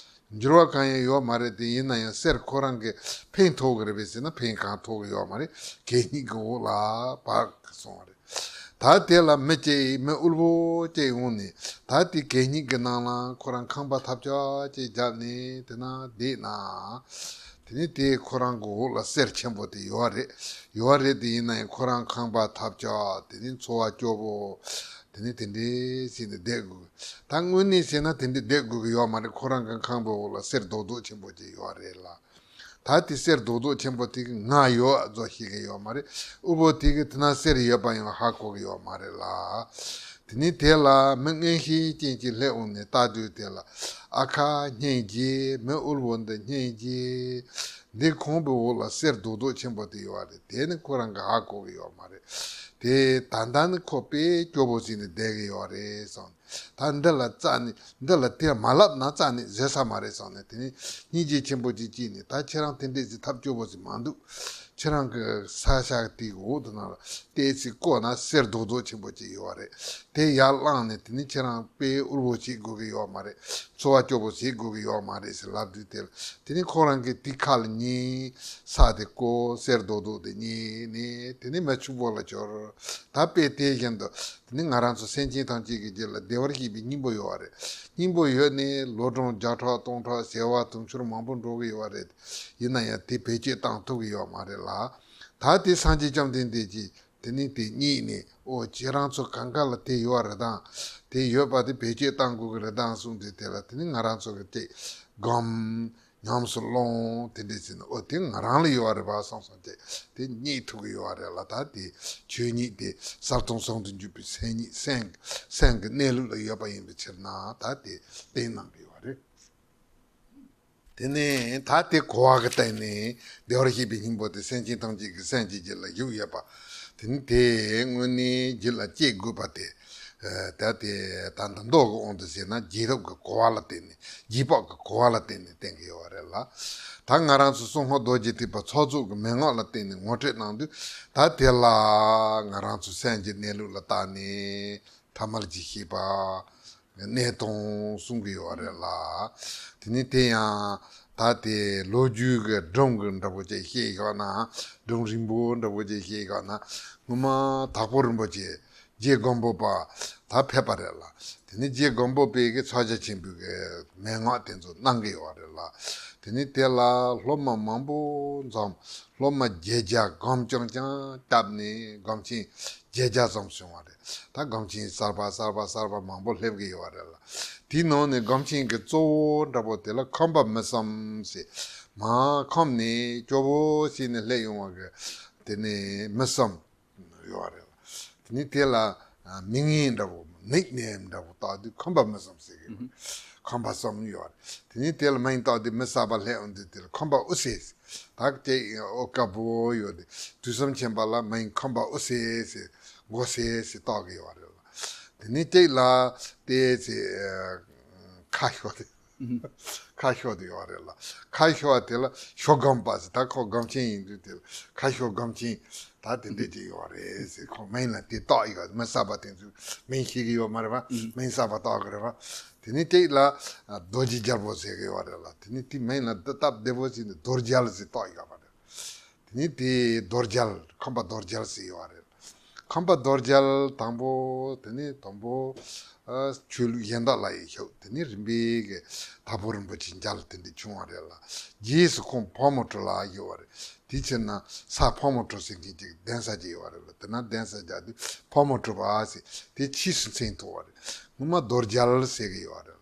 འགྱུར་བ་གང་ཡང་ཡོད་མ་རེད། དེ་ཡིན་ན་ཡང་གསེར་ཁོ་རང་གི་ཕན་ཐོགས་ཀྱི་རེད་པས་ཟེར་ན་ཕན་གང་ཐོགས་ཀྱི་ཡོད་མ་རེད། གད་སྙིགས་ཀྱི་འོག་ལ་བབས་སོང་བ་རེད། ད་དེ་ལ་མི་གཅིག་མི་དབུལ་པོ་གཅིག་འོང་ནས་ད་དེ་གད་སྙིགས་ཀྱི་ནང་ལ་ཁོ་རང་ཁང་པ་ཐབས་ཆག་ཅིག་བརྒྱབ་ནས་དེ་ན་བསྡད་ན། དེ་ནས་དེ་ཁོ་རང་གི་འོག་ལ་གསེར་ཆེན་པོ་དེ་ཡོད་རེད། ཡོད་རེད། དེ་ཡིན་ན་ཡང་ཁོ་རང་ཁང་པ་ཐབས་ཆག་དེ་ནས་འཚོ་བ་སྐྱོ་པོ། དེ་ནས་དེ་འདྲས་བྱས་ནས་བསྡད་དགོས། ད་དངོས་གནས་བྱས་ན་དེ་འདྲས་བསྡད་དགོས་ཀྱི་ཡོད་མ་རེད། ཁོ་རང་གི་ཁང་པའི་འོག་ལ་གསེར་རྡོག་རྡོག་ཆེན་པོ་ཅིག་ཡོད་རེད་ལ། ད་དེ་གསེར་རྡོག་རྡོག་ཆེན་པོ་དེ་གི་ང་ཡོད་ཟེར་ཤེས་ཀྱི་ཡོད་མ་རེད། དབུལ་པོ་དེ་གི་དེ་ན་གསེར་ཡོད་པ་ཡང་ཧ་གོ་གི་ཡོད་མ་རེད་ལ། དེ་ནས་དེ་ལ་མི་མངོན་ཤེས་ཅན་གྱིས་སླེབས་འོང་ནས་ལྟ་དུས་དེ་ལ། ཨ་ཁ་སྙིང་རྗེ། མི་དབུལ་བོ་འདི་སྙིང་རྗེ། འདི་ཁོང་པའི་འོག་ལ་གསེར་རྡོག་རྡོག་ཆེན་པོ་དེ་ཡོད་རེད། དེ་ནི་ཁོ་རང་གིས་ཧ་གོ་གི་ཡོད་མ་རེད། དེ་ད་ལྟ་ནི་ཁོ་དཔེ་སྐྱོ་པོ་ཟིག་ནས་བསྡད་གི་ཡོད་རེད་བསམ། ད་འདི་ལ་རྩ་ནས་འདི་ལ་དེ་མ་ལབ་ན་རྩ་ནས་བཟོད་ས་མ་རེད་བསམ་ནས། དེ་ནས་སྙིང་རྗེ་ཆེན་པོ་ཅིག་སྐྱེས་ནས། ད་ཁྱེད་རང་དེ་འདྲས་ཟིག་ཐབས་སྐྱོ་པོ་ཟིག་མ་འདུག་ཁྱེད་རང་གི་ས་ཞག་དེའི་འོག་ཏུ་ནང་ལ་ཏོག་ཙམ་བསྐོར་ན་གསེར་རྡོག་རྡོག་ཆེན་པོ་ཅིག་ཡོད་རེད། དེ་ཡར་བླངས་ནས་དེ་ནས་ཁྱེད་རང་དཔེ་དབུལ་བོ་བྱེད་དགོས་ཀྱི་ཡོད་མ་རེད། འཚོ་བ་སྐྱོ་པོ་བྱེད་དགོས་ཀྱི་ཡོད་མ་རེད་ཟེར་ལབ་དུས་དེ་ལ། དེ་ནས་ཁོ་རང་གིས་དེ་ཁ་ལ་ཉན། ས་དེ་བསྐོར། གསེར་རྡོག་རྡོག་དེ་ཉན་ནས་དེ་ནས་མི་ཕྱུག་པོ་ལ་གྱུར། ད་དཔེ་དེ་བཞིན་དུ་དེ་ནས་ང་རང་ཚོ་སེམས་ཅན་ཐམས་ཅད་ཀྱི་རྒྱུད་ལ་བདེ་བར་གཤེགས་པའི་སྙིང་པོ་ཡོད་རེད། སྙིང་པོ་ཡོད་ནས་ལོ་གྲངས་བརྒྱ་ཕྲག་སྟོང་ཕྲག་བྱེ་བ་དུང་ཕྱུར་མང་པོ་འགྲོ་གི་ཡོད་རེད། ཡིན་ན་ཡང་དེ་བེད་སྤྱོད་བཏང་ཐུབ་ཀྱི་ཡོད་མ་རེད་ལ། ད་དེ་སངས་རྒྱས་བཅོམ་ལྡན་འདས་ཀྱིས་དེ་ནས་དེ་རྙེད་ནས། ཨོ། ཁྱེད་རང་ཚོ་གང་ག་ལ་དེ་ཡོད་རེད་དང་། དེ་ཡོད་པ་དེ་བེད་སྤྱོད་བཏང་དགོས་ཀྱི་རེད་དང་གསུངས་དུས་དེ་ལ། དེ་ནས་ང་རང་ཚོ་གིས་དེ་སྒོམ། ཉམས་སུ་བླང་། དེ་འདྲས་བྱས་ནས། ཨོ། དེ་ང་རང་ལ་ཡོད་རེད་པ་བསམ་སོང་སྟེ། དེ་རྙེད་ཐུབ་ཀྱི་ཡོད་རེད་ལ། ད་དེ་ཆོས་ཉིད་དེ་ཟབ་དང་ཟུང་དུ་འཇུག་པའི་སེམས་ཉིད། སེམས་སེམས་ཀྱི་གནས་ལུགས་ལ་ཡོད་པ་ཡིན་པའི་ཕྱིར་ན། ད་དེ་བསྟན་གནང་གི་ཡོད་རེད། དེ་ནས་ད་དེ་གོ་བ་གི་སྟེང་ནས་བདེ་བར་གཤེགས་པའི་སྙིང་པོ་དེ་སེམས་ཅན་ཐམས་ཅད་ཀྱི་སེམས་ཀྱི་རྒྱུད་ལ་བཞུགས་ཡོད་པ། དེ་ནི་དེ་དངོས་གནས་རྒྱུད་ལ་སྐྱེ་དགོས་པ་དེ། ཨ། ད་དེ་ད་ལྟ་མདོ་གི་དབང་དུ་བྱས་ན་རྗེས་ཐོབ་ཀྱི་གོ་བ་ལ་བརྟེན་ནས། རྗེས་དཔག་གི་གོ་བ་ལ་བརྟེན་ནས་བསྟན་གྱི་ཡོད་རེད་ལ། ད་ང་རང་ཚོ་གསང་སྔགས་རྡོ་རྗེ་ཐེག་པ་ཚོགས་རྫོགས་ཀྱི་མན་ངག་ལ་བརྟེན་ནས་ངོ་སྤྲོད་གནང་དུས། ད་དེ་ལ་ང་རང་ཚོ་སེམས་ཀྱི་གནས་ལུགས་ལ་བརྟགས་ནས། ཐ་མལ་གྱི་ཤེས་པ། གནས་སྟངས་གསུང་གི་ཡོད་རེད་ལ། དེ་ནས་དེ་ཡང་ད་དེ་ལོ་རྒྱུས་ཀྱི་སྒྲུང་གི་འདྲ་པོ་ཅིག་བཤད་བཞག་ན། སྒྲུང་རིང་པོ་འདྲ་པོ་ཅིག་བཤད་བཞག་ན། སྔོན་མ་དྭགས་པོ་རིན་པོ་ཆེ། རྗེ་སྒམ་པོ་པ། ད་ཕེབས་པ་རེད་ལ། དེ་ནས་རྗེ་སྒམ་པོ་པས་ཀྱི་མཚོ་རྒྱལ་ཆེན་པོའི་གི་མན་ངག་དེ་ཚོ་གནང་གི་ཡོད་རེད་ལ། དེ་ནས་དེ་ལ་སློབ་མ་མང་པོ་འཛོམས། སློབ་མ་བརྒྱད་བརྒྱ་སྒོམ་རྐྱང་རྐྱང་བཏབ་ནས་སྒོམ་ཆེན་བརྒྱད་བརྒྱ་ཙམ་བྱུང་བ་རེད། ད་སྒོམ་ཆེན་གསར་པ་གསར་པ་གསར་པ་མང་པོ་སླེབས་ཀྱི་ཡོད་རེད་ལ། དེའི་ནང་ནས་སྒོམ་ཆེན་གྱི་གཙོ་བོ་འདྲ་པོ་དེ་ལ་ཁམས་པ་མི་བསམ་ཟེར། མར་ཁམས་ནས་སྐྱོ་པོ་བྱས་ནས་སླེབས་ཡོང་བ་གི། དེ་ནས་མི་བསམ་ཡོད་རེད་ལ། དེ་ནས་དེ་ལ་མི་ངན་འདྲ་པོ། ནིག་ནེམ་འདྲ་པོ་བཏགས་དུས་ཁམས་པ་མི་བསམ་ཟེར་གི། ཁམས་པ་བསམ་ཡོད་རེད། དེ་ནས་དེ་ལ་མིང་བཏགས་དུས་མི་གསར་པ་སླེབས་ཡོང་དུས་དེ་ལ་ཁམས་པ་དབུ་སེ། ད་ཅིག་ཨོ་དཀར་པོ་ཡོད་དེ། དུས་གསུམ་མཁྱེན་པ་ལ་མིང་ཁམས་པ་དབུ་སེ་ཟེར། མགོ་སེ་ཟེར་བཏགས་གི་ཡོད་རེད་ལ། དེ་ནས་ཅིག་ལ་དེ་ཚེ་ཁ་ཤོར་ཏེ། ཁ་ཤོར་དེ་ཡོད་རེད་ལ། ཁ་ཤོར་དེ་ལ་ཤོར་སྒམ་པ་ཟེར། ད་ཁོ་སྒོམ་ཆེན་ཡིན་དུས་དེ་ལ་ཁ་ཤོར་སྒོམ་ཆེན། ད་དེ་འདྲ་ཅིག་ཡོད་རེད་ཟེར། ཁོ་མིང་ལ་དེ་བཏགས་ཡོད། མི་གསར་པ་དེ་ཚོས་མིང་ཤེས་ཀྱི་ཡོད་མ་རེད་པ། མིང་གསར་པ་བཏགས་ཀྱི་རེད་པ། དེ་ནས་ཅིག་ལ་རྡོ་རྗེ་རྒྱལ་པོ་ཟེར་གྱི་ཡོད་རེད་ལ། དེ་ནས་དེ་མིང་ལ་འདི་སྟབས་བདེ་པོ་ཟེར་ནས་རྡོ་རྒྱལ་ཟེར་བཏགས་ཡོད་པ་རེད། དེ་ནས་དེ་རྡོ་རྒྱལ། ཁམས་པ་རྡོ་རྒྱལ་ཟེར་ཡོད་རེད། ཁམས་པ་རྡོ་རྒྱལ་དང་པོ། དེ་ནས་དང་པོ་ཨ་ཆོས་ལུགས་གཞན་དག་ལ་ཡི་ཤོག་དེ་ནས་རིམ་པས་གི་དྭགས་པོ་རིན་པོ་ཆེ་མཇལ་དེ་འདྲ་བྱུང་བ་རེད་ལ། རྗེས་སུ་ཁོང་ཕག་མོ་གྲུ་ལ་ཡོད་པ་རེད། དེའི་ཕྱིར་ན་ས་ཕག་མོ་གྲུ་ཟེར་མཁན་ཅིག་གདན་ས་ཅིག་ཡོད་པ་རེད་ལ། དེ་ན་གདན་ས་རྒྱག་དུས་ཕག་མོ་གྲུ་པ་ཟེར་དེ་ཕྱིས་སུ་མཚན་ཐོགས་པ་རེད། སྔོན་མ་རྡོ་རྒྱལ་ཟེར་གི་ཡོད་པ་རེད་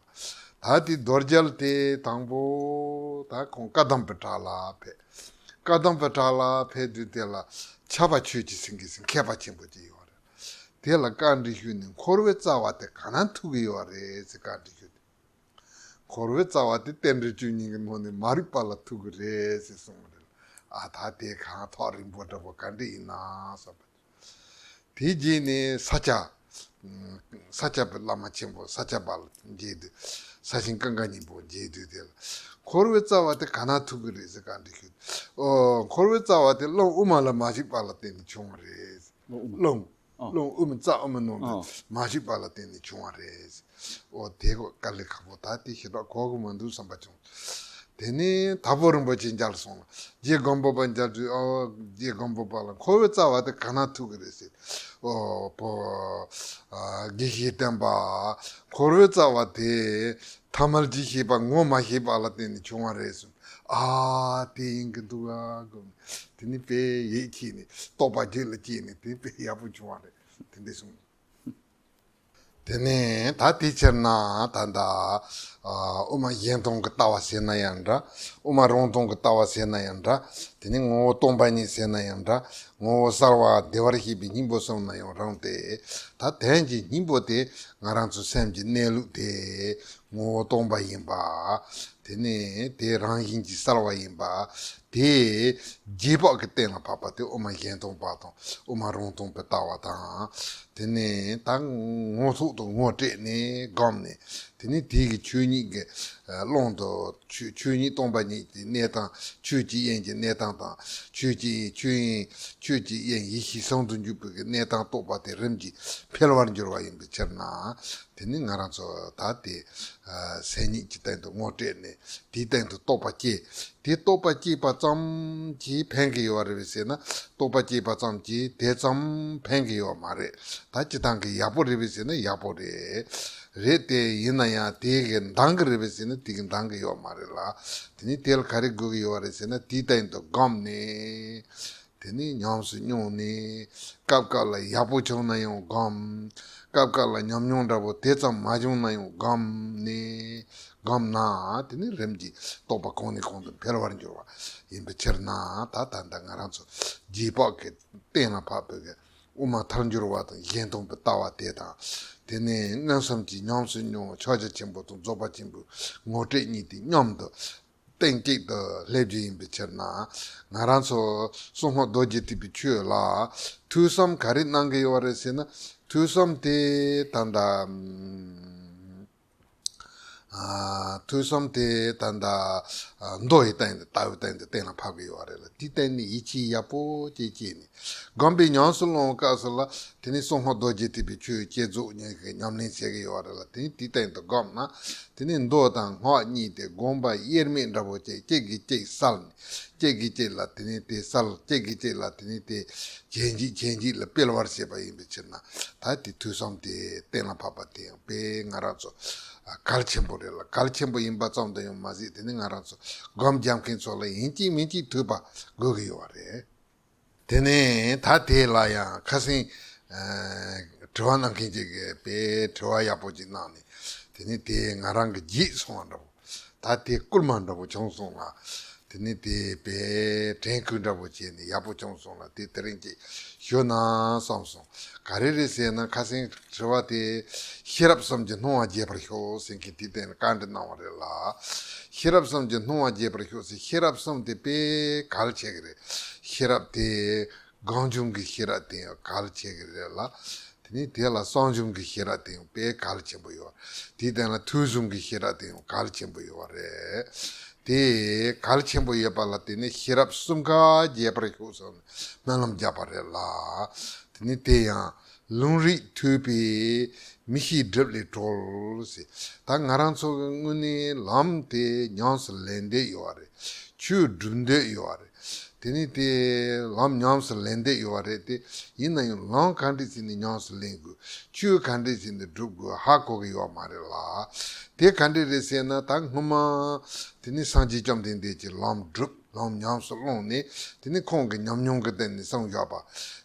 ལ། ད་དེ་རྡོ་རྒྱལ་དེ་དང་པོ་ད་ཁོང་བཀའ་གདམས་པའི་བྲག་ལ་ཕེབས། བཀའ་གདམས་པའི་བྲག་ལ་ཕེབས་དུས་དེ་ལ་ཆབ་པ་ཆོས་ཀྱི་སེང་གེ་ཟེར་མཁས་པ་ཆེན་པོ་ཅིག་ཡོད་རེད། དེ་ལ་བཀའ་འདྲི་ཞུས་ནས། འཁོར་བའི་རྩ་བ་དེ་ག་ན་ཐུག་གི་ཡོད་རེད་ཟེར་བཀའ་འདྲི་ཞུས་ཏེ། འཁོར་བའི་རྩ་བ་དེ་རྟེན་འབྲེལ་བཅུ་གཉིས་ཀྱི་ནང་ནས་མ་རིག་པ་ལ་ཐུག་གི་རེད་ཟེར་གསུངས་པ་རེད། ཨ། ད་དེ་གང་ཐག་རིང་པོ་འདྲ་པོ་ག་འདྲ་ཡིན་ན་བསམ་པ། དེའི་རྗེས་ནས་ས་སྐྱ། ས་སྐྱ་པའི་བླ་མ་ཆེན་པོ་ས་སྐྱ་པ་ལ་མཇལ་དུས། ས་ཞིང་ཀང་ཀ་སྙིང་པོ་མཇལ་དུས་དེ་ལ། འཁོར་བའི་རྩ་བ་དེ་ག་ན་ཐུག་གི་རེད་ཟེར་བཀའ་འདྲི་ཞུས། ཨོ། འཁོར་བའི་རྩ་བ་དེ་རླུང་དབུ་མ་ལ་མ་ཞུགས་པ་ལ་བརྟེན་ནས་བྱུང་བ་རེད། རླུང་དབུ་མ། རླུང་། ཨ། རླུང་དབུ་མ་རྩ་དབུ་མའི་ནང་དུ། ཨ། མ་ཞུགས་པ་ལ་བརྟེན་ནས་བྱུང་བ་རེད། ཨོ། དེ་གོ་དཀའ་ལས་ཁག་པོ། ད་དེ་ཞེ་དྲག་གོ་གི་མི་འདུག་བསམ་པ་བྱུང་། དེ་ནས་དྭགས་པོ་རིན་པོ་ཆེ་མཇལ་སོང་ལ། རྗེ་སྒམ་པོ་པ་མཇལ་དུས། ཨོ། རྗེ་སྒམ་པོ་པ་ལ་འཁོར་བའི་རྩ་བ་དེ་ག་ན་ཐུག་གི་རེད་ཟེར། ཨོ། བོ། ཨ། དགེ་བཤེས་སྟོན་པ། འཁོར་བའི་རྩ་བ་དེ་ཐ་མལ་གྱི་ཤེས་པ་ངོ་མ་ཤེས་པ་ལ་བརྟེན་ནས་བྱུང་བ་རེད་གསུངས། ཨ། དེ་ཡིན་གྱི་འདུག་ཨ་གོ། དེ་ནི་དཔེ་ཡིད་ཆེས་ནས་རྟོགས་པ་རྒྱུད་ལ་སྐྱེས་ནས་དེ་དཔེ་ཡག་པོ་བྱུང་བ་རེད། དེ་འདྲ་གསུངས། དེ་ནས་ད་དེ་ཕྱིར་ན་ད་ལྟ་ཨ་དབུ་མ་གཞན་སྟོང་གི་ལྟ་བ་ཟེར་ན་ཡང་འདྲ། དབུ་མ་རང་སྟོང་གི་ལྟ་བ་ཟེར་ན་ཡང་འདྲ། དེ་ནས་ངོ་བོ་སྟོང་པ་ཉིད་ཟེར་ན་ཡང་འདྲ། ངོ་བོ་གསལ་བ་བདེ་བར་གཤེགས་པའི་སྙིང་པོ་གསུངས་ན་ཡང་རུང་སྟེ། ད་དོན་གྱི་སྙིང་པོ་དེ་ང་རང་ཚོ་སེམས་ཀྱི་གནས་ལུགས་དེ་ངོ་བོ་སྟོང་པ་ཡིན་པ། དེ་ནས་དེ་རང་བཞིན་གྱིས་གསལ་བ་ཡིན་པ། དེ་རྗེས་དཔག་གི་གཏན་ལ་ཕབ་པ་དེ་དབུ་མ་གཞན་སྟོང་པ་དང་དབུ་མ་རང་སྟོང་པའི་ལྟ་བ་དང་། དེ་ནས་ད་ངོ་ཐོག་ཏུ་ངོ་སྤྲད་ནས་བསྒོམས་ནས། དེ་ནས་དེ་གི་ཆོས་ཉིད་ཀྱི་ཀློང་དུ་ཆོས་ཆོས་ཉིད་སྟོང་པ་ཉིད་ཀྱི་གནས་སྟངས། ཆོས་ཀྱི་དབྱིངས་ཀྱི་གནས་སྟངས་དང་། ཆོས་ཀྱི་ཆོས་དབྱིངས་ཆོས་ཀྱི་དབྱིངས་ཡེ་ཤེས་ཟུང་དུ་འཇུག་པའི་གནས་སྟངས་རྟོགས་པ་དེ་རིམ་གྱིས་འཕེལ་བར་འགྱུར་བ་ཡིན་པའི་ཕྱིར་ན། དེ་ནི་ང་རང་ཚོ་ད་དེ་སེམས་ཉིད་ཀྱི་སྟེང་དུ་ངོ་སྤྲད་ནས། དེའི་སྟེང་དུ་རྟོགས་པ་སྐྱེས། དེ་རྟོགས་པ་སྐྱེས་པ་ཙམ་གྱིས་ཕན་གྱི་ཡོད་རེད་པས་ཟེར་ན། རྟོགས་པ་སྐྱེས་པ་ཙམ་གྱིས་དེ་ཙམ་ཕན་གྱི་ཡོད་མ་རེད། ད་སྤྱིར་བཏང་གི་ཡག་པོ་རེད་པས་ཟེར་ན་ཡག་པོ་རེད། རེད་དེ་ཡིན་ན་ཡང་དེ་གི་འདང་གི་རེད་པས་ཟེར་ན་དེ་གི་འདང་གི་ཡོད་མ་རེད་ལ། དེ་ནི་དེ་ལ་ག་རེ་དགོས་ཀྱི་ཡོད་རེད་ཟེར་ན། དེའི་སྟེང་དུ་བསྒོམས་ནས། དེ་ནས་ཉམས་སུ་མྱོང་ནས། སྐབས་སྐབས་ལ་ཡག་པོ་བྱུང་ན་ཡང་བསྒོམ། སྐབས་སྐབས་ལ་ཉམས་མྱོང་འདྲ་པོ་དེ་ཙམ་མ་བྱུང་ན་ཡང་བསྒོམ་ནས། བསྒོམ་ན་དེ་ནི་རིམ་གྱིས་རྟོགས་པ་གོང་ནས་གོང་དུ་འཕེལ་བར་འགྱུར་བ་ཡིན་པའི་ཕྱིར་ན། ད་ད་ལྟ་ང་རང་ཚོ་རྗེས་དཔག་གི་གཏན་ལ་ཕབ་པའི་དབུ་མ་ཐལ་འགྱུར་བ་དང་གཞན་སྟོང་པའི་ལྟ་བ་དེ་དང་། དེ་ནས་མངོན་སུམ་གྱིས་ཉམས་སུ་མྱོང་བའི་ཕྱག་རྒྱ་ཆེན་པོ་དང་རྫོགས་པ་ཆེན་པོའི་ངོ་སྤྲོད་གཉིས་དེ་མཉམ་དུ་གཏིང་གཅིག་ཏུ་སླེབས་རྒྱུ་ཡིན་པའི་ཕྱིར་ན། ང་རང་ཚོ་གསང་སྔགས་རྡོ་རྗེ་ཐེག་པའི་ཆོས་ལ་ཐོས་བསམ་ག་རེ་གནང་གི་ཡོད་རེད་ཟེར་ན། ཐོས་བསམ་དེ་ད་ལྟ་ཨ་ཐོས་བསམ་དེ་ད་ལྟ་ཨ་མདོ་ཡི་སྟེང་དུ་ལྟ་བའི་སྟེང་དུ་གཏན་ལ་ཕབ་གི་ཡོད་རེད་ལ། དེའི་སྟེང་ནས་ཡིད་ཆེས་ཡག་པོ་ཅིག་སྐྱེས་ནས། བསྒོམས་པས་ཉམས་སུ་བླང་བའི་སྐབས་སུ་ལ། དེ་ནས་གསང་སྔགས་རྡོ་རྗེ་ཐེག་པའི་ཆོས་བསྐྱེད་རྫོགས་གཉིས་ཀྱི་ཉམས་ལེན་བྱེད་ཀྱི་ཡོད་རེད་ལ། དེ་ནས་དེའི་སྟེང་དུ་བསྒོམས་ན། དེ་ནས་མདོ་དང་སྔགས་གཉིས་དེ་དགོངས་པ་དབྱེར་མེད་འདྲ་པོ་ཅིག་གཅིག་གིས་གཅིག་བསལ་ནས། གཅིག་གིས་གཅིག་ལ་དེ་ནས་དེ་བསལ། གཅིག་གིས་གཅིག་ལ་དེ་ནས་དེ་ཇེ་མགྱོགས་ཇེ་མགྱོགས་ལ་སྤེལ་བར་བྱེད་པ་ཡིན་པའི་ཕྱིར་ན། ད་དེ་ཐོས་བསམ་དེ་གཏན་ལ་ཕབ་པ་དེ་ཡང་དཔེ་ང་རང་ཚོ་གལ་ཆེན་པོ་རེད་ལ། གལ་ཆེན་པོ་ཡིན་པ་ཙམ་དུ་ཡང་མ་ཟད། དེ་ནས་ང་རང་ཚོ་སྒོམ་རྒྱབ་མཁན་ཚོ་ལ་ཡིན་གཅིག་མིན་གཅིག་ཐོས་པ་དགོས་ཀྱི་ཡོད་རེད། དེ་ནས་ད་དེ་ལ་ཡང་ཁ་སང་ཨ་དྲི་བ་གནང་མཁན་ཅིག་གིས་དཔེ་དྲི་བ་ཡག་པོ་ཅིག་གནང་ནས། དེ་ནས་དེ་ང་རང་གི་བརྗེད་སོང་བ་འདྲ་པོ། ད་དེ་བསྐུལ་མ་འདྲ་པོ་བྱུང་སོང་ལ། དེ་ནས་དེ་དཔེ་དྲན་སྐུལ་འདྲ་པོ་བྱས་ནས་ཡག་པོ་བྱུང་སོང་ལ། དེ་དེ་རིང་ཅིག་ཞུ་ན་བསམ་སོང་། ག་རེ་རེད་ཟེར་ན། ཁ་སང་དྲི་བ་དེ། ཤེས་རབ་གསུམ་གྱི་སྣང་བ་རྒྱས་པར་ཤོག་ཟེར་མཁན་དེའི་སྟེང་ལ་བཀའ་འདྲི་གནང་བ་རེད་ལ། ཤེས་རབ་གསུམ་གྱི་སྣང་བ་རྒྱས་པར་ཤོག་ཟེར། ཤེས་རབ་གསུམ་དེ་དཔེ་གལ་ཆེ་གི་རེད། ཤེས་རབ་དེ་གང་བྱུང་གི་ཤེས་རབ་དེ་ཡང་གལ་ཆེ་གི་རེད་ལ། དེ་ནས་དེ་ལ་གསང་བྱུང་གི་ཤེས་རབ་དེ་ཡང་དཔེ་གལ་ཆེན་པོ་ཡོད། དེའི་སྟེང་ལ་ཐོས་བྱུང་གི་ཤེས་རབ་དེ་ཡང་གལ་ཆེན་པོ་ཡོད་རེད། དེ་གལ་ཆེན་པོ་ཡོད་པ་ལ་བརྟེན་ནས་ཤེས་རབ་གསུམ་ཀ་རྒྱས་པར་ཤོག་ཟེར་ནས་སྨོན་ལམ་བརྒྱབ་པ་རེད་ལ། དེ་ནས་དེ་ཡང་ལུང་རིགས་ཐོས་པས་མི་ཤེས་སྒྲིབ་ལས་གྲོལ་ཟེར། ད་ང་རང་ཚོ་གི་དངོས་གནས་ལམ་དེ་ཉམས་སུ་ལེན་འདོད་ཡོད་རེད། ཆོས་སྒྲུབ་འདོད་ཡོད་རེད། དེ་ནས་དེ་ལམ་ཉམས་སུ་ལེན་འདོད་ཡོད་རེད་དེ། ཡིན་ན་ཡང་ལམ་ག་འདྲས་བྱས་ནས་ཉམས་སུ་ལེན་དགོས། ཆོས་ག་འདྲས་བྱས་ནས་སྒྲུབ་དགོས་ཧ་གོ་གི་ཡོད་མ་རེད་ལ། དེ་ག་འདྲས་རེད་ཟེར་ན། ད་སྔོན་མ་དེ་ནས་སངས་རྒྱས་བཅོམ་ལྡན་འདས་ཀྱིས་ལམ་བསྒྲུབས། ལམ་ཉམས་སུ་བླངས་ནས། དེ་ནས་ཁོང་གི་ཉམས་མྱོང་གི་སྟེང་ནས་གསུངས་བཞག་པ།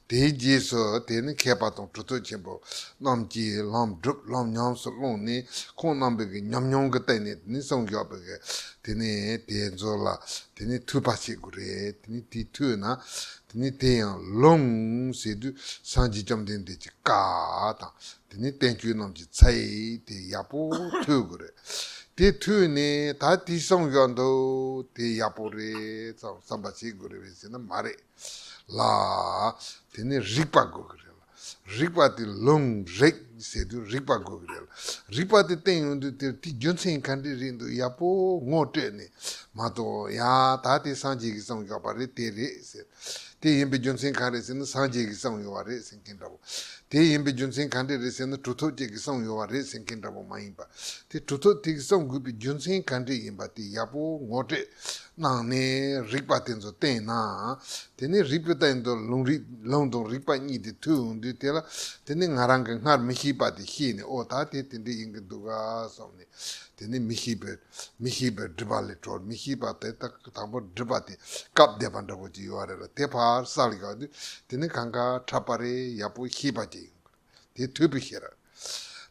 དེའི་རྗེས་སུ་དེ་ནས་མཁས་པ་དང་གྲུབ་ཐོབ་ཆེན་པོ་རྣམས་ཀྱིས་ལམ་བསྒྲུབས། ལམ་ཉམས་སུ་བླངས་ནས་ཁོང་རྣམ་པའི་གི་ཉམས་མྱོང་གི་སྟེང་ནས་དེ་ནས་གསུངས་བཞག་པའི་གི་དེ་ནས་དེ་ཚོ་ལ་དེ་ནས་ཐོས་པ་བྱེད་དགོས་རེད། དེ་ནས་དེ་ཐོས་ན། དེ་ནས་དེ་ཡང་ལུང་ཟེར་དུས་སངས་རྒྱས་བཅོམ་ལྡན་འདས་ཀྱི་བཀའ་དང་། དེ་ནས་བསྟན་བཅོས་རྣམས་ཀྱི་ཚད་དེ་ཡག་པོ་ཐོས་དགོས་རེད། དེ་ཐོས་ནས་ད་དེ་གསུངས་བཞག་འདུག་དེ་ཡག་པོ་རེད་བསམ་བསམ་པ་བྱེད་དགོས་རེད་པས་ཟེར་ན་མ་རེད་ལ། དེ་ནས་རིགས་པ་དགོས་ཀྱི་རེད་ལ། རིགས་པ་དེ་ལུང་རིགས་ཟེར་དུས་རིགས་པ་དགོས་ཀྱི་རེད་ལ། རིགས་པ་དེ་བསྟན་ཡོང་དུས་དེར་དེ་རྒྱུ་མཚན་ག་འདྲས་རེད་འདུག་ཡག་པོ་ངོ་སྤྲོད་ནས་མ་གཏོགས། ཡ་ད་དེ་སངས་རྒྱས་ཀྱིས་གསུངས་བཞག་པ་རེད། དེ་རེད་ཟེར། དེ་ཡིན་པའི་རྒྱུ་མཚན་གང་རེད་ཟེར་ན། སངས་རྒྱས་ཀྱིས་གསུངས་ཡོད་པ་རེད་ཟེར་མཁན་འདྲ་པོ། དེ་ཡིན་པའི་རྒྱུ་མཚན་གང་འདྲས་རེད་ཟེར་ན། གྲུབ་ཐོབ་ཅིག་གིས་གསུངས་ཡོད་པ་རེད་ཟེར་མཁན་འདྲ་པོ་མ་ཡིན་པ། དེ་གྲུབ་ཐོབ་དེ་གིས་གསུང་དགོས་པའི་རྒྱུ་མཚན་གང་འདྲས་ཡིན་པ་དེ་ཡག་པོ་ངོ་སྤྲོད་གནང་ནས་རིགས་པ་དེ་ཚོ་བསྟན་ན། དེ་ནས་རིགས་པའི་སྟེང་དུ་ལུང་རིགས། ལུང་དང་རིགས་པ་གཉིས་དེ་ཐོས་འོང་དུས། དེ་ལ་དེ་ནས་ང་རང་གི་སྔར་མི་ཤེས་པ་དེ་ཤེས་ནས། ཨོ་ད་དེ་དེ་འདྲས་ཡིན་གྱི་འདུག་ག་བསམ་ནས། དེ་ནས་མི་ཤེས་པའི། མི་ཤེས་པའི་སྒྲིབ་པ་ལས་གྲོལ། མི་ཤེས་པ་དེ་དག་དང་པོ་སྒྲིབ་པ་དེ་བཀབ་བསྡད་པ་འདྲ་པོ་ཅིག་ཡོད་རེད་ལ། དེ་ཕར་བསལ་ཡག་དུས་དེ་ནས་གང་ག་འཁྲབ་པ་རེད། ཡག་པོ་ཤེས་པ་ཅིག་ཡིན་དགོས་རེད། དེ་ཐོས་པའི་ཤེས་རབ།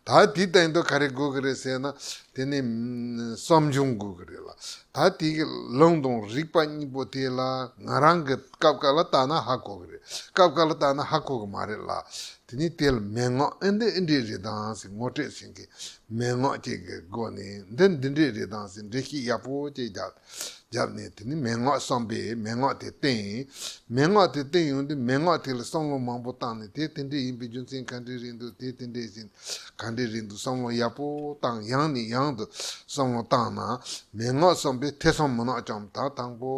ད་དེའི་སྟེང་དུ་ག་རེ་དགོས་ཀྱི་རེད་ཟེར་ན། དེ་ནི་བསམ་བྱུང་དགོས་ཀྱི་རེད་ལ། ད་དེ་གི་ལུང་དང་རིགས་པ་གཉིས་པོ་དེ་ལ་ང་རང་གི་སྐབས་འགའ་ལ་ལྟ་ན་ཧ་གོ་གི་རེད། སྐབས་འགའ་ལ་ལྟ་ན་ཧ་གོ་གི་མ་རེད་ལ། དེ་ནི་དེ་ལ་མན་ངག་ཨེ་འདི་ཨེ་འདྲས་རེད་དང་ཟེར་ངོ་སྤྲོད་བྱེད་མཁན་གྱི་མན་ངག་ཅིག་གི་སྒོ་ནས་འདི་འདི་འདྲས་རེད་དང་ཟེར་འགྲེལ་བཤད་ཡག་པོ་ཅིག་བརྒྱབ། བརྒྱབ་ནས་དེ་ནི་མན་ངག་བསམ་པས་མན་ངག་དེ་བསྟན། མན་ངག་དེ་བསྟན་ཡོང་དུས་མན་ངག་དེ་ལ་བསམ་བློ་མང་པོ་བཏང་ནས་དེ་དེ་འདྲས་ཡིན་པའི་རྒྱུ་མཚན་ག་འདྲས་རེད་འདུག་དེ་དེ་འདྲས་ཡིན་ག་འདྲས་རེད་འདུག་བསམ་བློ་ཡག་པོ་བཏང་། ཡང་ནས་ཡང་དུ་བསམ་བློ་བཏང་ན་མན་ངག་བསམ་པས་ཐོས་བསམ་མུན་ནག་བཅོམ། ད་དང་པོ་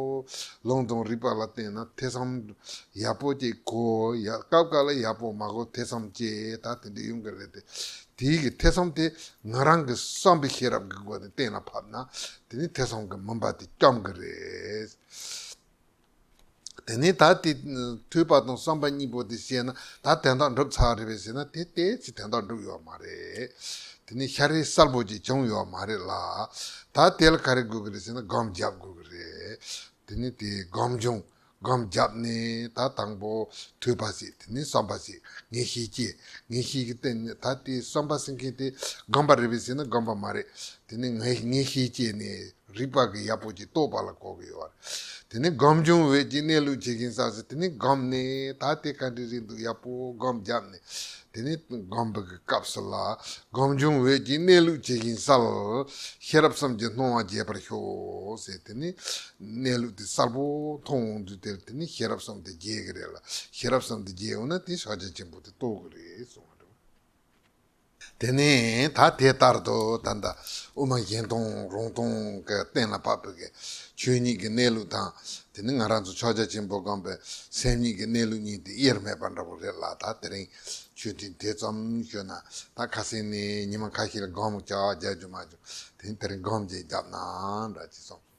ལུང་དང་རིགས་པ་ལ་བརྟེན་ན་ཐོས་བསམ་ཡག་པོ་ཅིག་གོ། ཡ་སྐབས་འགའ་ལ་ཡག་པོ་མ་གོ་ཐོས་བསམ་བྱེད། ད་དེ་འདྲས་ཡོང་གི་རེད་དེ། དེའི་གི་ཐོས་བསམ་དེ་ང་རང་གི་བསམ་པའི་ཤེས་རབ་ཀྱི་སྒོ་ནས་གཏན་ལ་ཕབ་ན་དེ་ནི་ཐོས་བསམ་གྱི་མུན་པ་དེ་བཅོམ་གི་རེད། དེ་ནི་ད་དེ་ཐོས་པ་དང་བསམ་པ་གཉིས་པོ་དེ་ཤེས་ན་ད་དོན་དག་འགྲུབ་ཚར་རེད་པས་ཟེར་ན་དེ་ཏོག་ཙམ་དོན་དག་འགྲུབ་ཡོད་མ་རེད། དེ་ནི་ཤ་རེ་གསལ་པོ་ཅིག་བྱུང་ཡོད་མ་རེད་ལ། ད་དེ་ལ་ག་རེ་དགོས་ཀྱི་རེད་ཟེར་ན་སྒོམ་རྒྱབ་དགོས་ཀྱི་རེད། དེ་ནི་དེ་སྒོམ་བྱུང་། སྒོམ་བརྒྱབ་ནས་ད་དང་པོ་ཐོས་པ་ཟེར། དེ་ནས་བསམ་པ་ཟེར། ངེས་ཤེས་སྐྱེས། ངེས་ཤེས་ཀྱི་སྟེང་ནས་ད་དེ་བསམ་པ་ཟེར་མཁན་དེ་སྒོམ་པ་རེད་པས་ཟེར་ན་སྒོམ་པ་མ་རེད། དེ་ནས་ངེས་ངེས་ཤེས་སྐྱེས་ནས་རིག་པ་གི་ཡག་པོ་ཅིག་རྟོགས་པ་ལ་གོ་གི་ཡོད་རེད། དེ་ནས་སྒོམ་བྱུང་འོད་ཀྱིས་གནས་ལུགས་ཇི་བཞིན་གསལ་ཟེར། དེ་ནས་སྒོམ་ནས་ད་དེ་ག་འདྲ་རེད་འདུག་ཡག་པོ་སྒོམ་བརྒྱབ་ནས། དེ་ནས་སྒོམ་པའི་གི་སྐབས་སུ་ལ་སྒོམ་བྱུང་འོད་ཀྱིས་གནས་ལུགས་ཇི་བཞིན་གསལ། ཤེས་རབ་གསུམ་གྱི་སྣང་བ་རྒྱས་པར་ཤོག་ཟེར། དེ་ནས་གནས་ལུགས་དེ་གསལ་པོ་མཐོང་འོང་དུས་དེར་དེ་ནས་ཤེས་རབ་གསུམ་དེ་རྒྱས་ཀྱི་རེད་ལ། ཤེས་རབ་གསུམ་དེ་རྒྱས་འོང་ན་དེ་ཕྱག་རྒྱ་ཆེན་པོ་དེ་རྟོགས་ཀྱི་རེད་གསུངས་པ་འདུག་དེ་ནས་ད་དེ་ལྟར་དུ་ད་ལྟ་དབུ་མ་གཞན་སྟོང་རང་སྟོང་གི་གཏན་ལ་ཕབ་པའི་གི་ཆོས་ཉིད་ཀྱི་གནས་ལུགས་དང་། དེ་ནི་ང་རང་ཚོ་ཕྱག་རྒྱ་ཆེན་པོ་སྒོམ་པའི་སེམས་ཉིད་ཀྱི་གནས་ལུགས་གཉིས་དེ་དབྱེར་མེད་པ་འདྲ་པོ་རེད་ལ། ད་དེ་རིང་ཆོས་ཐུན་དེ་ཙམ་ཞུས་ན་ད་ཁ་སང་ནས་ཉི་མ་ཁ་ཤས་ལ་སྒོམ་བྱ་བ་རྒྱག་རྒྱུ་མ་བྱུང་། དེ་ནི་དེ་རིང་སྒོམ་བྱེད་བརྒྱབ་ན་འདྲ་ཅིག་སོང་།